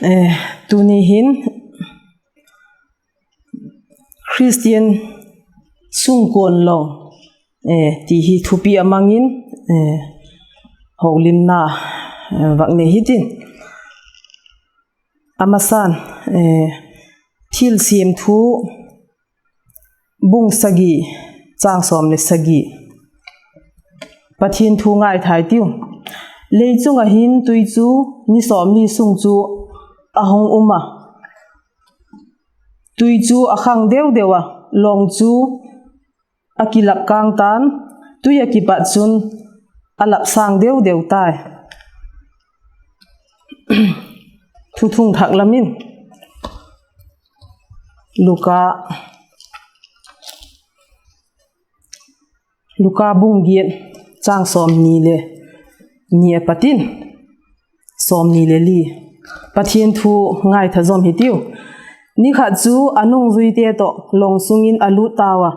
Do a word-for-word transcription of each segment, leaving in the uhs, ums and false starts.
Eh, tuni hin Christian sungkuan long, eh, ti hi thupi a mang in, eh, holimna, eh, vak nei hitin. A masan, eh, Thilsiam Thu bung sagi, chang sawm le sagi. Pathian thu ngaithai tiu. Lei chung ah hin tui chu ni sawmli sung chu a hung um a, tui chu a khang deu deu a, long chu a kilap kâng ta'n, tui ah kipat chun a lap sâng deu deu tai. Thuthung thak lam in Luka, Luka bung giat, chang sawmni le ni a pat in sawmni le li. Pathian thu ngaitha zom hitiu. Ni khat chu a nungzuite tawh long sung in a lût tau a,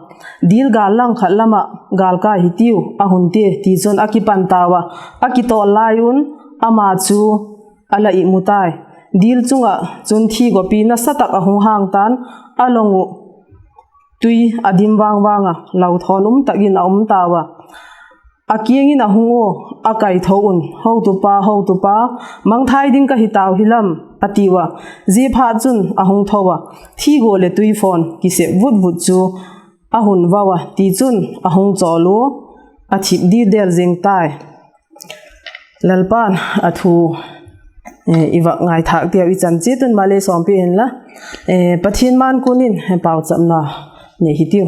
dil gâl lang khat lam ah gâl kai hitiu a hun ti. Tichun a kipan tau a, a kitawl lai un ama chu a la imu tai. Dil chung ah chun thigawpi nasa tak a hung hâng ta'n, a long uh tui a dim vang vang a, lau thawn um tak in a um tau a. A kiang in a hung ua, a kaitho un, Hotupa, hotupa, mangthai ding ka hi tau hi lam, a tiu a. Ziaphatchun a hung tho a, thigua leh tuifawn kisep vut vut chu a hun vau a, tichun a hung chawl ua, a thip didel zing tai. Lalpa'n a thu, eh, i vak ngaithâk diau i chan chiat un malei sawmpi inla, eh, Pathian man kun in, eh, pauchapna nei hitiu.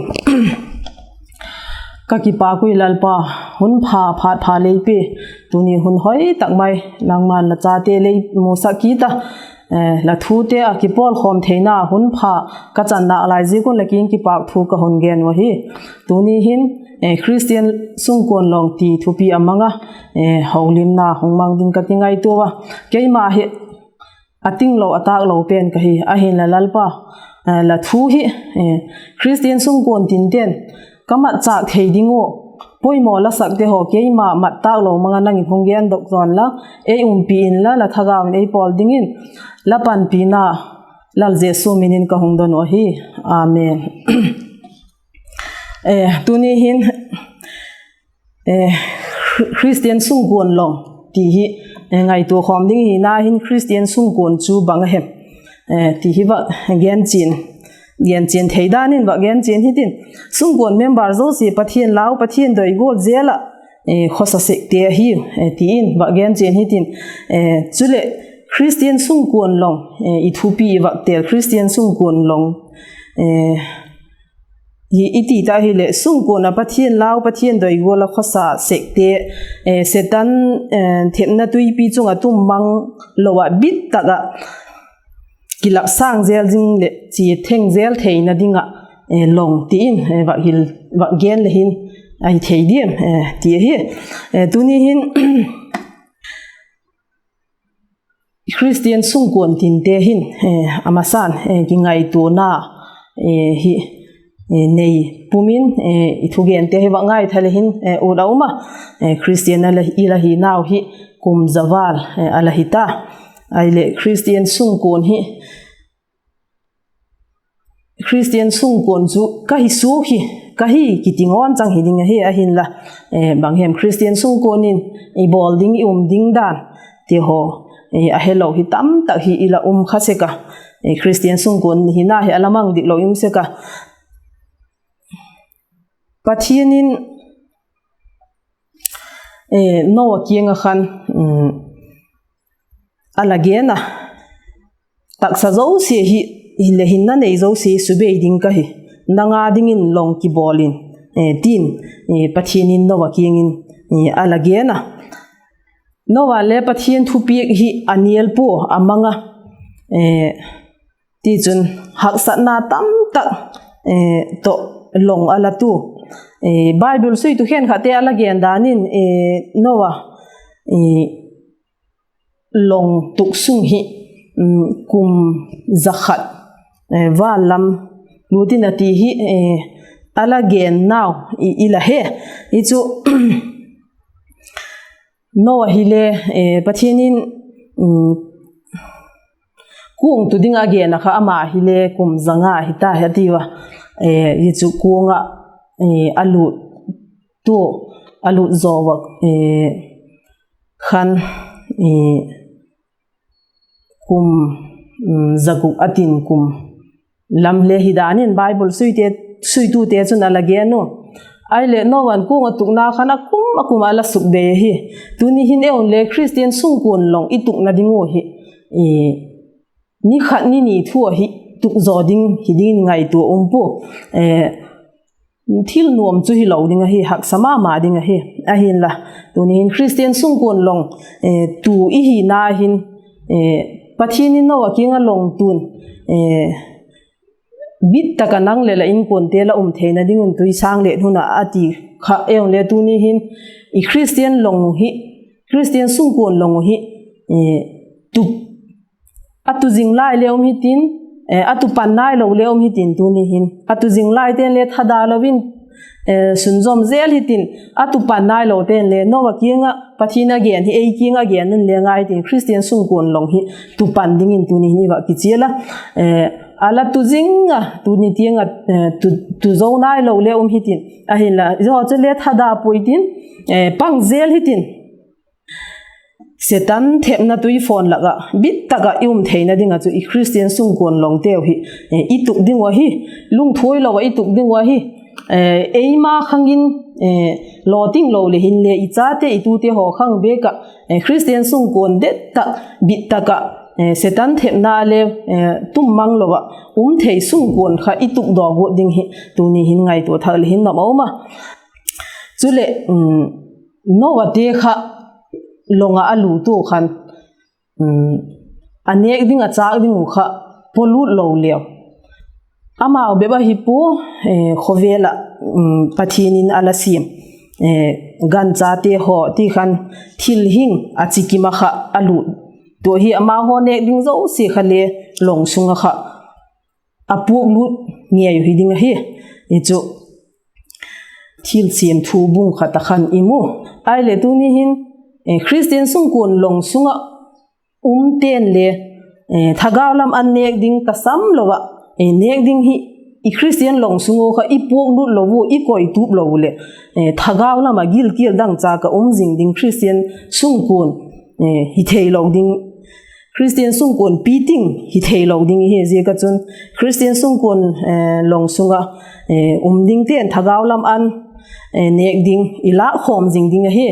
Ka kipâk ui Lalpa, hun pha phat pha lei pe, tuni hun hoi tak mai nangma'n la chate lei musak kit a, eh, la thute a kipawlkhawm theina hun pha ka chan nâk lai ziak un la kiang kipâk thu ka hun gen uh ahi. Tuni hin, eh, Christian sungkuan long ti thupi a mang a, eh, holimna hung mang ding ka kingaitua a. Keima hi a tinglo a tâklo pen ka hi, ahinla Lalpa, eh, la thu hi, eh, Christian sungkuan tinten ka matchâk thei ding ua poimaw la sakte haw keima mat tâklo mang a nang in hung gendok zaw inla, ei umpi inla, la thagau in ei pawl dingin la panpina Lal Jesu min in ka hung don uh ahi. Amen. Eh, tuni hin, eh, Christian sungkuan long ti hi, eh, ngaitua khawm ding hina hin Christian sungkuan chu bang a hem, eh, ti hi va gen chian, gen chian thei dan in va gen chian hitin, sungkuan member zosia Pathian lau, Pathian doi gual zel ah, eh, khawsa sekte ahi, eh, ti in va gen chian hitin, eh, chuleh Christian sungkuan long, eh, i thupi i va tel Christian sungkuan long, eh, hi i ti ta hileh, sungkuan ah Pathian lau, Pathian doi gual ah khawsa sekte, eh, Setan, eh, thepna tuipi chung ah tum mang lo ah bit tak ah kilap sâng zel ding leh chia theng zel theina ding ah, eh, long ti in, eh, va hil, va gen le hin ahi thei diam, eh, ti ahi. Eh, tuni hin Christian sungkuan tinte hin, eh, a masan, eh, kingaituana, eh, hi, eh, nei pum in, eh, i thugente hi va ngaitha le hin, eh, ut a um a, eh, Christian a la, i la hi nau hi kum za val, eh, a la hi ta. Ahileh Christian sungkuan hi, Christian sungkuan chu ka hi suak hi, ka hi kiti ngawn chang hi ding ahi, ahinla, eh, bang hem Christian sungkuan in i bawl ding, i um ding dan ti haw, eh, a helo hi tam tak hi i la um kha sek a, eh, Christian sungkuan hina hi a la mang dik lo i um sek a. Pathian in, eh, Noah kiang ah khan, um, a la gen a, taksa zosia hi, hi le hinna nei zosia hi subei ding ka hi, nang â dingin long kibawl in, eh, tin, eh, Pathian in Noah kiang in, eh, a la gen a. Noah le Pathian thupiak hi a nial pua, a mang a, eh, tichun haksatna tam tak, eh, tawh long a la tu. Eh, Bible suitu khenkhatte a la gen dan in, eh, Noah, eh, long tuk sung hi, um, kum za khat, eh, val lam lut in a ti hi, eh, a la gen nau i, i la he. I chu, Noah hile, eh, Pathian in, um, kuang tu ding a gen a kha ama hile kum zanga hita hi a ti ua. Zia chu kuang ah a lut, tu a lut zaw ua khan kum za guk a tin kum lam le hi dan in Bible suite, suitute chun a la gen u. Ahileh Noa'n kuang a tukna khan a kum a kum a la suk bei ahi. Tuni hin ei unle Christian sungkuan long i tukna ding uh hi ni khat ni ni thu ahi tuk zaw ding hi ding ngaitua um pua. Thil nuam chu hilo ding ahi, haksa ma ma ding ahi. Ahinla, tuni hin Christian sungkuan long tu i hina hin, Pathian in Noa kiang a long tun bit tak a nang leh la inkuante la um theina ding un tui sâng let hun ah a ti kha ei unle tuni hin i Christian long uh hi, Christian sungkuan long uh hi tu a tu zing lai le um hitin, a tu pan nailo le um hitin tuni hin. A tu zing laite'n le thada lo in sunzawm zel hitin, a tu pan nailote'n le Noa kiang ah Pathian a gen hi ei kiang a gen un le ngai tin Christian sungkuan long hi tu pan dingin tuni hin i va kichial a. A la tu zing a tuni tiang ah tu zo nailo le um hitin. Ahinla, zia chu le thada puai tin, pang zel hitin. Setan thepna tuifawn lak ah bit tak ah i um theina ding ah chu i Christian sungkuan longteu hi i tuk ding uh ahi, lungthuai lo ah i tuk ding uh ahi. Eima khang in lawting lo le hinle i chate i tute haw khang bek ah Christian sungkuan det tak bit tak ah Setan thepna le tum mang lo ah um thei sungkuan kha i tukdaw guat ding hi tuni hin ngaitua thak le hin nam a um a. Chuleh, Noate kha long ah a lut ua khan a nêk ding a châk ding uh kha polut lo leu, amau bep ahi pua, khawvel ah Pathian in a la siam ganchate haw ti khan thil hing a chikim ah kha a lut. Tua hi amau haw nêk ding zosia kha le long sung ah kha a puaklut ngei uh hi ding ahi. Hi chu Thilsiam thu bung khat ah khan i mu. Ahileh tuni hin Christian sungkuan long sung ah umte'n le thagau lam an nêk ding ka sam lo ah, nêk ding hi i Christian long sung ua kha i puaklut lo ua, i koitup lo uleh thagau lam ah gilkial dangchâk ah um zing ding Christian sungkuan hi theilo ding, Christian sungkuan piting hi theilo ding hi ziak ah chun Christian sungkuan long sung ah um dingte'n thagau lam an nêk ding i lâkkhawm zing ding ahi.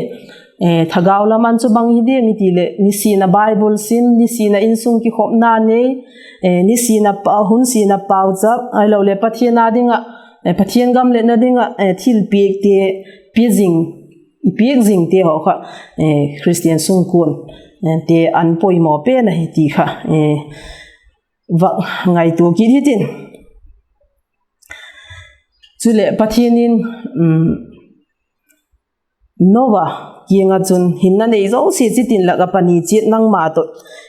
Thagau lam an chu bang hi diam i ti leh nisin a Bible sim, nisin a insung kikhopna nei, nisin a hun sin a pauchap ahiloleh Pathian â ding ah, Pathian gam letna ding ah thilpiakte pia zing, i piak zingte haw kha Christian sungkuante an poimaw pen ahi ti kha va ngaitua kit hitin. Chuleh Pathian in Noa kiang ah chun, hinna nei zosia chitin lak ah pani chiat nangma tawh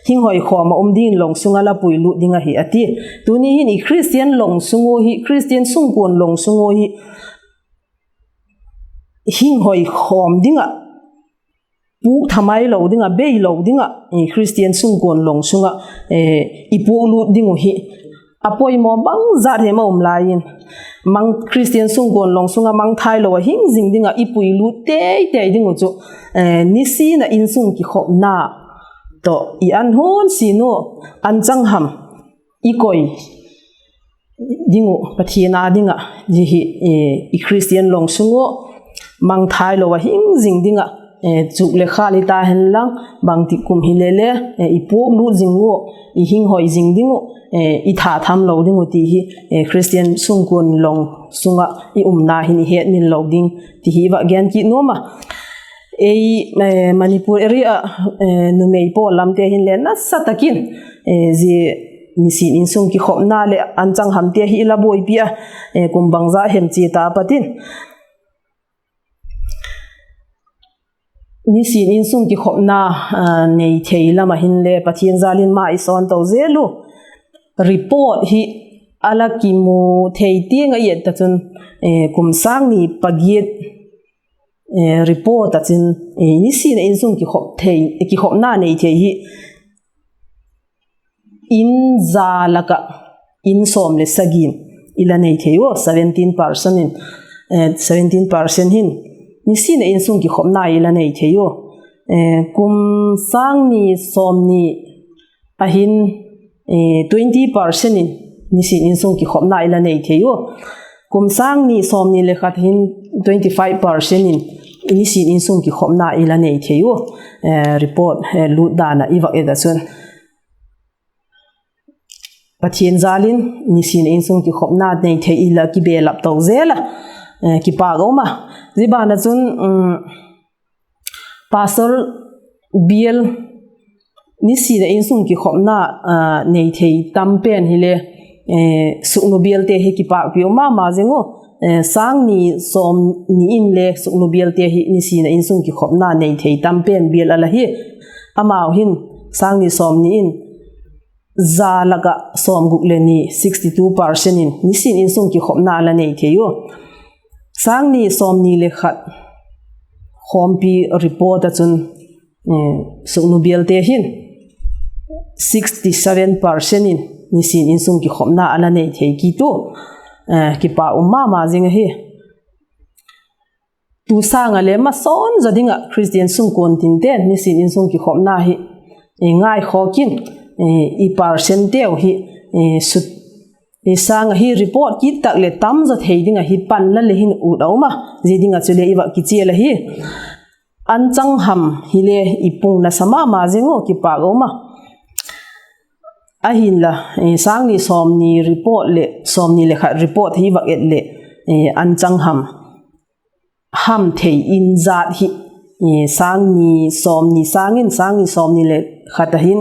hing hoi khawm ah um dingin long sung ah la puilut ding ahi a ti. Tuni hin i Christian long sung ua hi, Christian sungkuan long sung ua hi hing hoi khawm ding ah, pûk thamai lo ding ah, bei lo ding ah Christian sungkuan long sung ah i puaklut ding uh hi a poimaw bangzat hem a um lai in, Christian sungkuan long sung ah mangthai lo ah hing zing ding ah i puilut tei tei ding uh chu nisin a insung kikhopna tawh i an hun sin ua, an changham i koi ding uh Pathian â ding ah, zia hi i Christian long sung ua mangthai lo ah hing zing ding ah, chuk le khâl hita hen lang, bangtik kum hile le i puaklut zing ua, i hing hoi zing ding uh, i tha tham lo ding uh ti hi Christian sungkuan long sung ah i umna hin i hetmil lo ding ti hi va gen kit nuam a. Ei Manipur area ah numei pawl lamte hinle nasa tak in zia nisin insung kikhopna leh an changhamte hi la buaipi a, kum bangza hem chia ta pat in nisin insung kikhopna nei thei lam ah hinle Pathian jâl in ma i sawn to zel u. Report hi a la kimu thei tiang a i et ta chun, kum sâng ni pagiat report ah chun nisin a insung kikhopna nei thei hi In za lak ah in sawm le sagi in i la nei thei ua, seventeen percent in, eh, seventeen percent hin nisin a insung kikhopna i la nei thei ua. Eh, kum sâng ni sawmni a hin, eh, twenty percent in nisin insung kikhopna i la nei thei ua. Kum sâng ni sawmni le khat hin twenty five percent in nisin insung kikhopna i la nei thei ua. Eh, report, eh, lût dan ah i vak et ah chun, Pathian jâl in nisin a insung kikhopna nei thei i la kibelap to zel a, eh, kipâk a um a. Zia ban ah chun, um, Pastor bial nisin a insung kikhopna, ah, nei thei tam pen hile, eh, suknu bialte hi kipâkpi um ma ma zing u, eh, sâng ni sawmni in le suknu bialte hi nisin a insung kikhopna nei thei tam pen bial a la hi. Amau hin sâng ni sawmni in za lak ah sawmguk le ni, sixty two percent in nisin insung kikhopna la nei thei u. Sâng ni sawmni le khat khawmpi report ah chun, eh, suknu bialte hin sixty seven percent in nisin insung kikhopna a la nei thei kit u, eh, kipâk um ma ma zing ahi. Tu sâng ah le masawn zaw ding ah Christian sungkuan tinten nisin insung kikhopna hi, eh, ngaikhawk in, eh, i percent teu hi, eh, sut, i sâng ah hi report kit tak leh tam zaw thei ding ahi, pan la le hin ut a um a, zia ding ah chule i va kichial ahi. Anchang ham hile i pung nasa ma ma zing u, kipâk a um a. Ahinla, eh, sâng ni sawmni report leh sawmni le khat report hi va et leh, eh, anchang ham ham thei in zat hi, eh, sâng ni sawmni sâng in sâng ni sawmni le khat ah hin,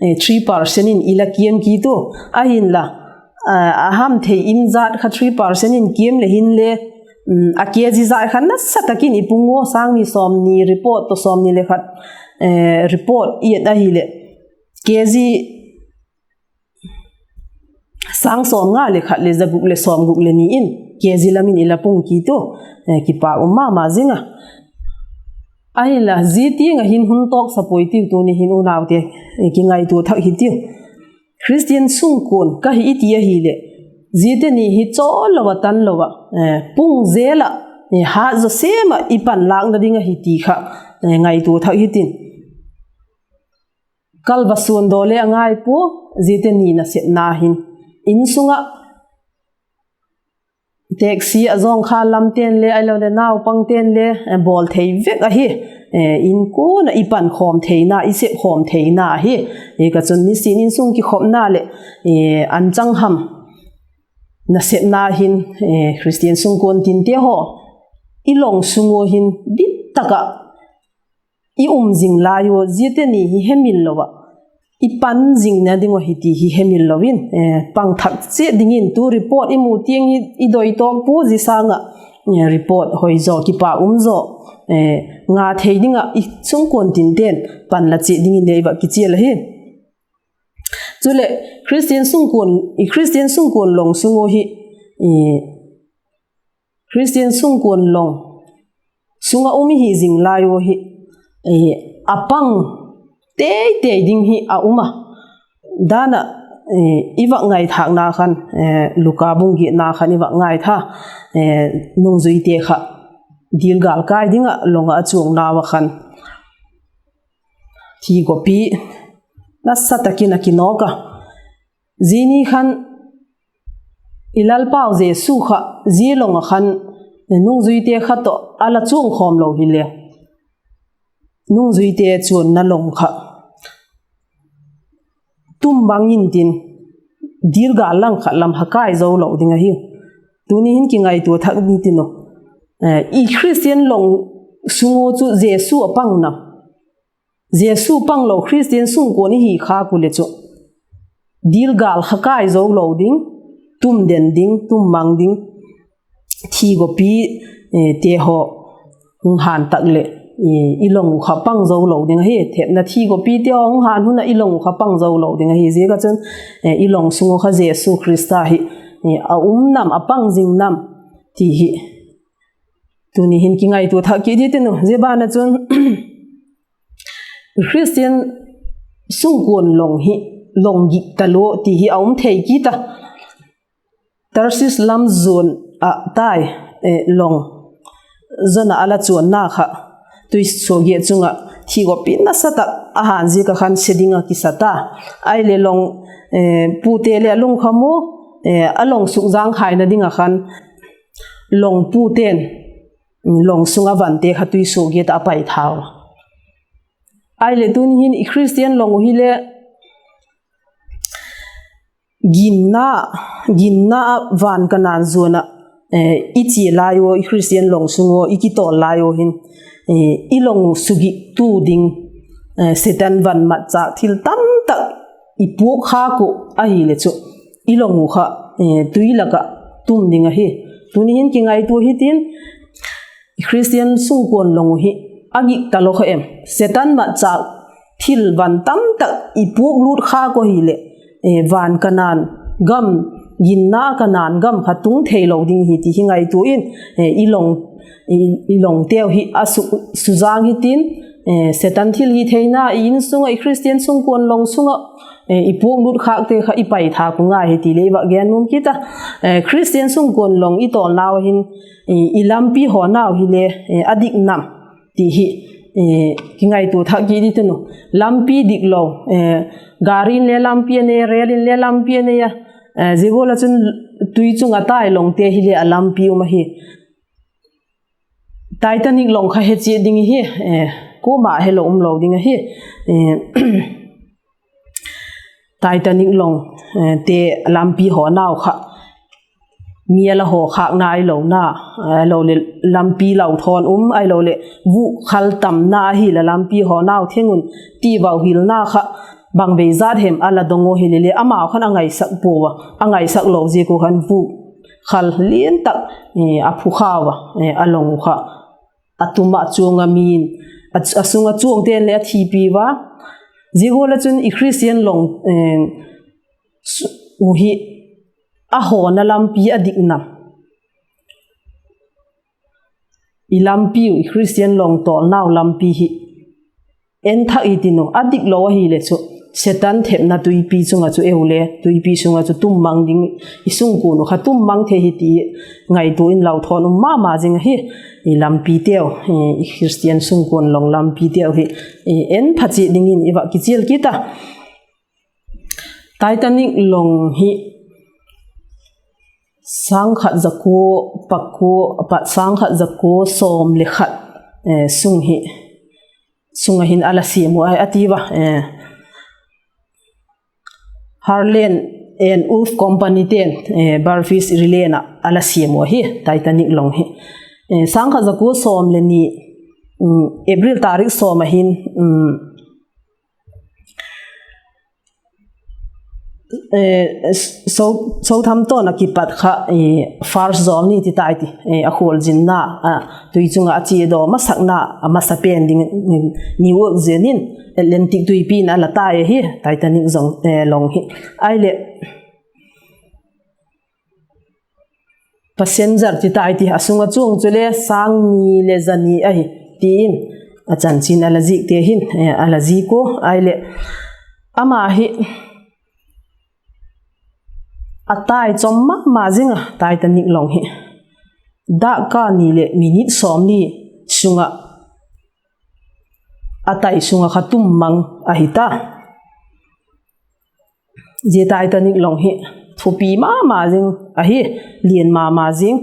eh, three percent in i la kiam kit u. Ahinla, ah, a ham thei in zat kha three percent in kiam le hinle, um, a kg zat kha nasa tak in i pung u, sâng ni sawmni report tawh sawmni le khat, eh, report i et ahileh, kg sâng sawmnga le khat le za guk le sawmguk le ni in kg lam in i la pung kit u, eh, kipâk um ma ma zing a. Ahinla, zia tiang ah hin hun tawksa puai tiu, tuni hin unaute, eh, kingaitua thak hitiu. Christian sungkuan ka hi i ti ahileh, ziate ni hi chawl lo ah, tan lo ah, eh, pung zel ah, eh, hat zaw sêm ah i panlâkna ding ahi ti kha, eh, ngaitua thak hitin. Kal va suan daw le a ngai pua, ziate ni nasepna hin. In sung ah taxi a zawngkhal lamte'n le, ahiloleh naupangte'n le, eh, bawl thei vek ahi. Eh, inkuan ah i pankhawm theina, i sepkhawm theina ahi. Hi kha chun nisin insung kikhopna leh, eh, anchang ham nasepna hin, eh, Christian sungkuan tinte haw, i long sung ua hin dik tak ah i um zing lai ua, ziate ni hi hemil lo ah i pan zingna ding uh ahi ti hi hemil lo in, eh, pang thak chiat dingin tu report i mu tiang hi i doitawk pua, zia sâng ah, eh, report hoi zaw, kipâk um zaw, eh, nga thei ding ah i sungkuan tinten pan la chiat dingin le i va kichial ahi. Chuleh, Christian sungkuan, i Christian sungkuan long sung ua hi, i Christian sungkuan long sung ah um i hi zing lai ua hi, eh, a pang tei tei ding hi a um a. Dan ah, eh, i va ngaithâkna khan, eh, Luka bung giatna khan i va ngaitha, eh, nungzuite kha dil gâl kai ding ah long ah a chuang nau ah khan thigawpi nasa tak in a kinawk a. Zia ni khan i Lalpau Jesu kha zia long ah khan nungzuite kha tawh a la chuang khawm lo hile, nungzuite chuanna long kha tum bang intin, dil gâl lang khat lam ha kai zo lo ding ahi. Tuni hin kingaitua thak ni tin u. Eh, i Christian long sung ua chu Jesu a pang nam? Jesu pang lo Christian sungkuan i hi khâk u le chu, dil gâl ha kai zo lo ding, tum den ding, tum mang ding, thigawpi, eh, te haw hung hân tak leh, eh, i long uh kha pang zo lo ding ahi. Thepna thigawpite haw hung hân hun ah i long uh kha pang zo lo ding ahi. Ziak ah chun, eh, i long sung ua kha Jesu Khrista hi, eh, a um nam, a pang zing nam ti hi tuni hin kingaitua thak kit hitin u. Zia ban ah chun Christian sungkuan long hi long gik talua ti hi a um thei kit a. Tarsis lam zuan ah tai, eh, long zon ah a la chuanna kha tuisuagiat chung ah thigawp in nasa tak a han ziak ah khan se ding a kisa ta. Ahileh long, eh, pute leh a lungkham u, eh, a long sukzang khaina ding ah khan long pute'n, mm, long sung ah vante kha tuisuagiat ah a paithau. Ahileh tuni hin i Khristian long uh hileh ginna, ginna ah van Kanaan zuan ah, eh, i chia lai ua, i Khristian long sung ua i kitawl lai ua hin, eh, i long uh sugiktu ding, eh, Setan van matchâk thil tamtak i puak khâk uh ahileh chu i long uh kha, eh, tui lak ah tum ding ahi. Tuni hin kingaitua hitin, Khristian sungkuan long uh hi a gik talo kha em? Setan matchâk thil van tamtak i puak lut khâk uh ahileh, eh, van Kanaan gam, ginna Kanaan gam kha tung theilo ding hi ti hi ngaitua in, eh, i long, i, i longteu hi a su, suzang hitin, eh, Setan thilhitheina i insung ah, i Khristian sungkuan long sung ah, eh, i puak lut khâkte kha i paithâk u ngai hi ti le i va gen nuam kit a. Eh, Khristian sungkuan long i tawlnau hin, eh, i lampi hawnau hile, eh, a dik nam ti hi, eh, kingaitua thak kit i tin uh. Lampi diklo, eh, gari in le lampi a nei a, rel in le lampi a nei a, eh, zia gual ah chun tui chung ah tai longte hile a lampi um ahi. Titanic long kha he chiat ding hi, eh, kuama helo umlo ding ahi. Eh, Titanic long, eh, te lampi hawnau kha mi a la haw khâkna ahilona, ahiloleh lampi lau thawn um, ahiloleh vuk khal tamna ahileh lampi hawnau theng un ti vauhilna kha bang vei zat hem a la dong uh hilele amau khan a ngaisak pua a, a ngaisak lo ziak uh khan vuk khal lian tak, eh, a phukhau a, eh, a long uh kha a tum ah chuang a min, a, a sung ah chuangte'n le a thipi ua. Zia gual ah chun i Khristian long, eh, u hi a hawna lampi a dik nam? I lampi uh, i Khristian long tawlnau lampi hi en thak i tin uh, a diklo ahileh chu Setan thepna tuipi chung ah chu eu le tuipi sung ah chu tum mang ding, i sungkuan uh kha tum mang thei hi ti ngaitua in lau thawn um ma ma zing ahi. I lampiteu, i Khristian sungkuan long lampiteu hi en pha chiat dingin i va kichial kit a. Titanic long hi sâng khat za kua pakua, a pat sâng khat za kua sawm le khat, eh, sung hi, sung ah hin a la siam ua a ti ua, eh, Harland and Wolff Company te'n, eh, Burfish Island ah a la siam ua hi Titanic long hi. Eh, sâng khat za kua sawm le ni, um, April tarik sawm ah hin, um, eh, Sou-, Southampton ah kipat kha, eh, first zawlni ti tai ti, eh, a khualzinna, a, tui chung ah a chia daw masakna a masa pen ding, mm, Newark zen in Atlantic tuipi in a la tai ahi, Titanic zong, eh, long hi. Ahileh passenger ti tai ti, a sung ah chuang chule sâng ni le za ni ahi, ti in a chanchin a la zikte hin, eh, a la zik ua. Ahileh ama hi a tai chawm ma ma zing a, Titanic long hi dakkal ni leh minute sawmni sung ah a tai sung ah kha tum mang ahi ta. Zia Titanic long hi thupi ma ma zing ahi, lian ma ma zing.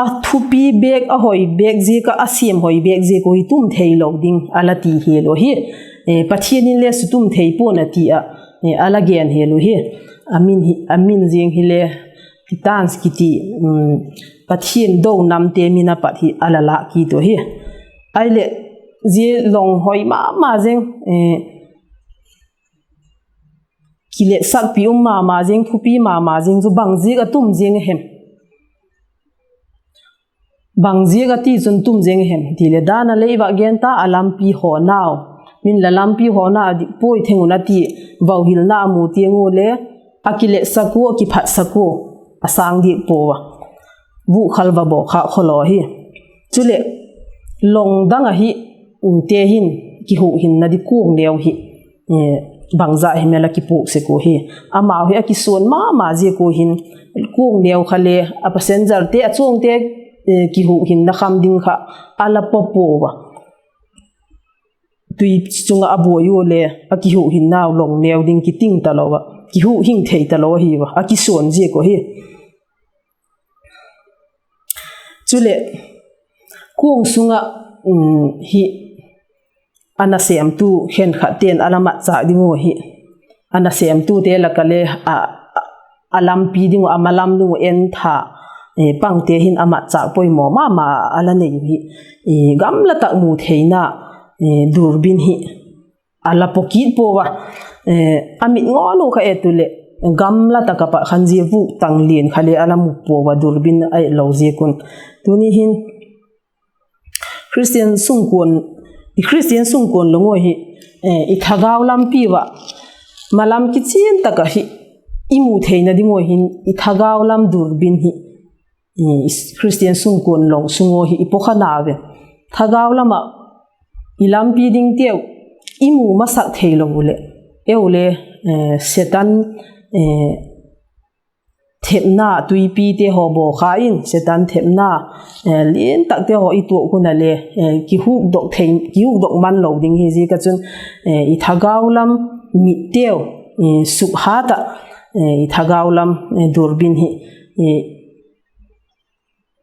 A thupi bêk, a hoi bêk ziak ah, a siam hoi bêk ziak uh hi tum theilo ding a la ti hial uh hi. Eh, Pathian in le su tum thei pua'n a ti ah, eh, a la gen hial uh hi. A min hi, a min ziang hile Titans kiti, um, Pathian do namte min a pat hi a la lâk kit uh hi. Ahileh zia long hoi ma ma zing, eh, kiletsakpi um ma ma zing, thupi ma ma zing chu bang ziak a tum zing a hem? Bang ziak a ti chun tum zing a hem ti leh dan a le i va gen ta, a lampi hawnau. Min la lampi hawna a dik puai theng un a ti vauhilna a mu tiang ule a kiletsak ua, a kiphatsak ua, a sâng diak pua a, vukhal va baw kha khawlaw hi. Chuleh long dang ahi, um, te hin kihuhhinna di kuang neu hi, eh, bangzah hi mel a kipuak sek u hi. Amau hi a kisuan ma ma ziak u hin, kuang neu kha le a passengerte, a chuangte, eh, kihuhhinna kham ding kha a la paw pua a. Tui chung ah a buai u le a kihuhhinnau long neu ding kiting talo a, kihuhhing thei talo ahi a, a kisuan ziak u hi. Chuleh, kuang sung ah, um, hi a nasêmtu khenkhatte'n a la matchâk ding uh hi, a nasêmtute lak ah le a, a, a lampi ding uh, a malam ding uh entha, eh, pangte hin a matchâk poimaw ma ma a la nei uh hi, eh, gamla tak mu theina, eh, durbin hi a la paw kit pua a, eh, a mit ngawn u kha e tuleh, gamla tak ah pat khan zia vuk tang lian kha le a la mu pua a, durbin a et lo ziak un. Tuni hin Christian sungkuan, i Christian sungkuan long u hi, eh, i thagau lampi ua malam kichian tak ah hi i mu theina ding u hin i thagau lam durbin hi, i Christian sungkuan long sung u hi i paw kha nau ve. Thagau lam ah i lampi dingteu i mu masak theilo u leh, eu le, eh, Setan, eh, thepna tuipite haw baw kha in, Setan thepna, eh, lian takte haw i tuak hun a le, eh, kihukdok thei, kihukdok man lo ding hi ziak ah chun, eh, i thagau lam mitteu, eh, sukhat ah, eh, i thagau lam, eh, durbin hi, eh,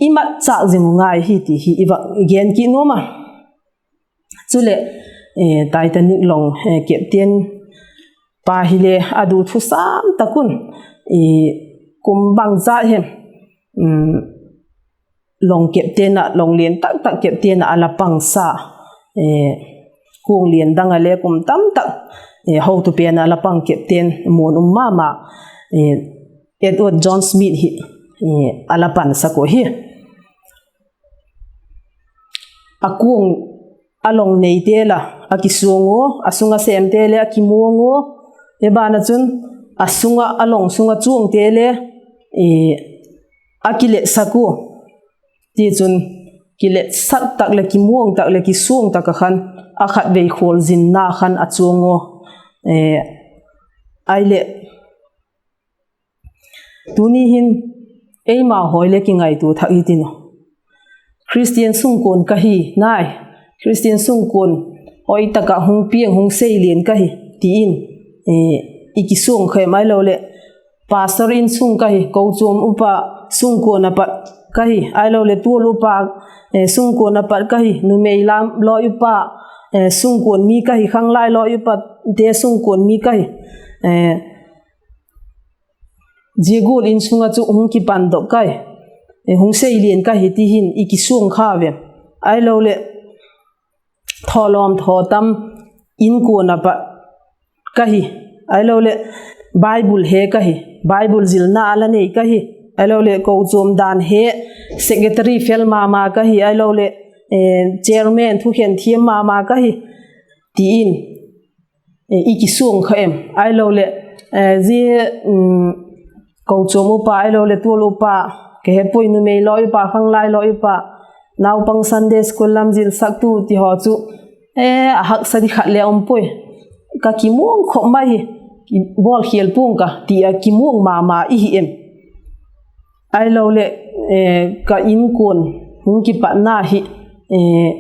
i matchâk zing u ngai hi ti hi i va gen kit nuam a. Chuleh, eh, Titanic long, eh, captain pa hile a du thusam tak un, i kum bangzah hem, um, long captain ah, long lian tak tak captain ah a la pangsa, eh, kuang lian dang ah le kum tam tak, eh, hotu pen ah a la pang captain muan um ma ma, eh, Edward John Smith hi, eh, a la pansak u hi. A kuang a long neite la a kisuang u, a sung ah sêmte le a kimuang u, e ban ah chun a sung ah, a long sung ah chuangte le, eh, a kiletsak u. Tichun, kiletsak tak leh kimuang tak leh kisuang tak ah khan a khatvei khualzinna khan a chuang u. Eh, ahileh, tuni hin eima haw le kingaitua thak hitiu. Christian sungkuan ka hi nai, Christian sungkuan hoi tak ah hung piang hung seilian ka hi, ti in, eh, i kisuang kha em? Ahiloleh, pastor insung ka hi, kochuam upa sungkuan ah pat ka hi, ahiloleh tual upa, eh, sungkuan ah pat ka hi, numei lam lawi upa, eh, sungkuan mi ka hi, khanglai lawi upate sungkuan mi ka hi, eh, zia gual insung ah chu hung kipandok ka hi, eh, hung seilian ka hi, ti hin i kisuang kha em? Ahiloleh, thawlawm thawtam inkuan ah pat ka hi, ahiloleh, Bible he ka hi, Bible zilna a la nei ka hi, ahiloleh, kochuam dan he, secretary fel ma ma ka hi, ahiloleh, eh, chairman thukhen thiam ma ma ka hi, ti in, eh, i kisuang kha em? Ahiloleh, eh, zia, um, kochuam upa, ahiloleh tual upa, ka he puai, numei lawi upa, khanglai lawi upa, naupang Sunday school lam zilsaktu ti haw chu, eh, a haksa di khat le um puai, ka kimuang khop mai hi, bawlkhial pua'ng ka, ti a kimuang ma ma i hi em? Ahiloleh, eh, ka inkuan hung kipatna hi, eh,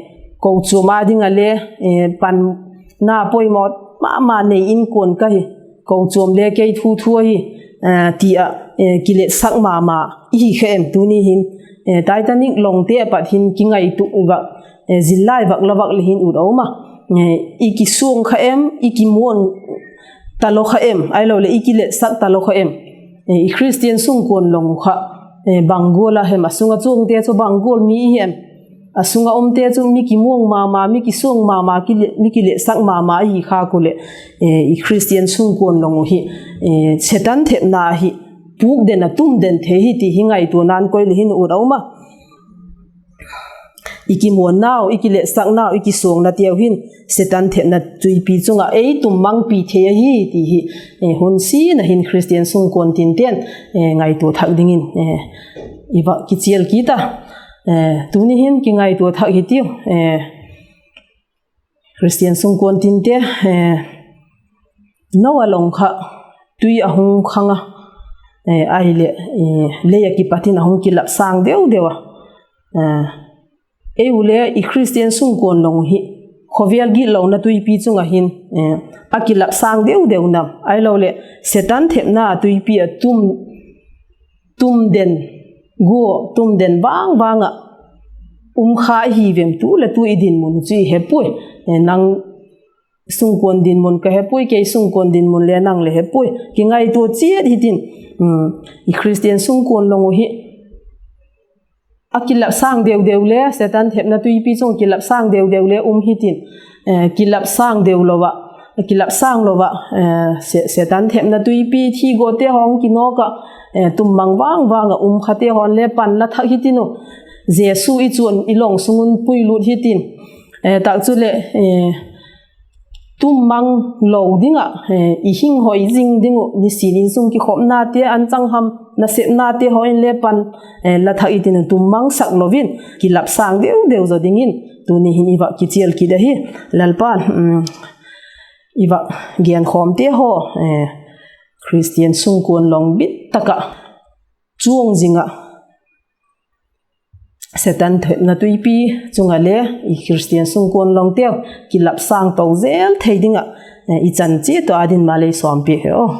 kochuam â ding ah le, eh, panna poimaw ma ma nei inkuan ka hi, kochuam le kei thu thu ahi, eh, ti ah, eh, kiletsak ma ma i hi kha em? Tuni hin, eh, Titanic lawngte a pat hin kingaitua vak, eh, zillai vak la vak le hin ut a um a, eh, i kisuang kha em, i kimuang talo kha em, ahiloleh i kiletsak talo kha em? Eh, i Christian sungkuan long kha, eh, bang gual a hem, a sung ah chuangte chu bang gual mi i hem? A sung ah umte chu mi kimuang ma ma, mi kisuang ma ma, kile-, mi kiletsak ma ma i hi kha uleh, eh, i Christian sungkuan long u hi, eh, Setan thepna hi pûk den a, tum den thei hi ti hi ngaituana'n koi le hin ut a um a. I kimuannau, i kiletsaknau, i kisuangnateu hin Setan thepna tuipi chung ah ei tum mangpi thei ahi ti hi, eh, hun sin a hin Christian sungkuan tinten, eh, ngaitua thak dingin, eh, i va kichial kit a. Eh, tuni hin kingaitua thak hitiu, eh, Christian sungkuan tinte, Noah long kha tui a hung khang a, ahileh lei ah kipat in a hung kilap sâng deu deu a. Ei u le i Christian sungkuan long uh hi khawvel gitlona tuipi chung ah hin a kilap sâng deu deu nam, ahiloleh Setan thepna tuipi ah tum den, gua tum den vang vang ah um kha i hi vem? Tu leh tu i dinmun chu i he puai. Nang sungkuan dinmun ka he puai, kei sungkuan dinmun le nang le he puai. Kingaitua chiat hitin, i Christian sungkuan long uh hi a kilap sâng deu deu le, Setan thepna tuipi chung kilap sâng deu deu le um hitin, kilap sâng deu lo ah, kilap sâng lo ah, Setan thepna tuipi thi gawte hawng kinawk ah, tum mang vang vang ah um khate haw'n le pan la thak hitin uh. Jesu i chuan i long sung un puilut hitin, tak chuleh tum mang lo ding ah i hing hoi zing ding uh, nisin in sung kikhopnate, an changham nasepnate haw in le pan la thak hitin uh, tum mangsak lo in kilap sâng deu deu zaw dingin tuni hin i va kichial kit ahi. Lalpa'n i va genkhawmte haw Christian sungkuan long bit tak ah chuang zing ah, Setan thepna tuipi chung ah le i Christian sungkuan longteu kilap sâng to zel thei ding ah i chan chiat uh â ding malei sawmpiak hen aw.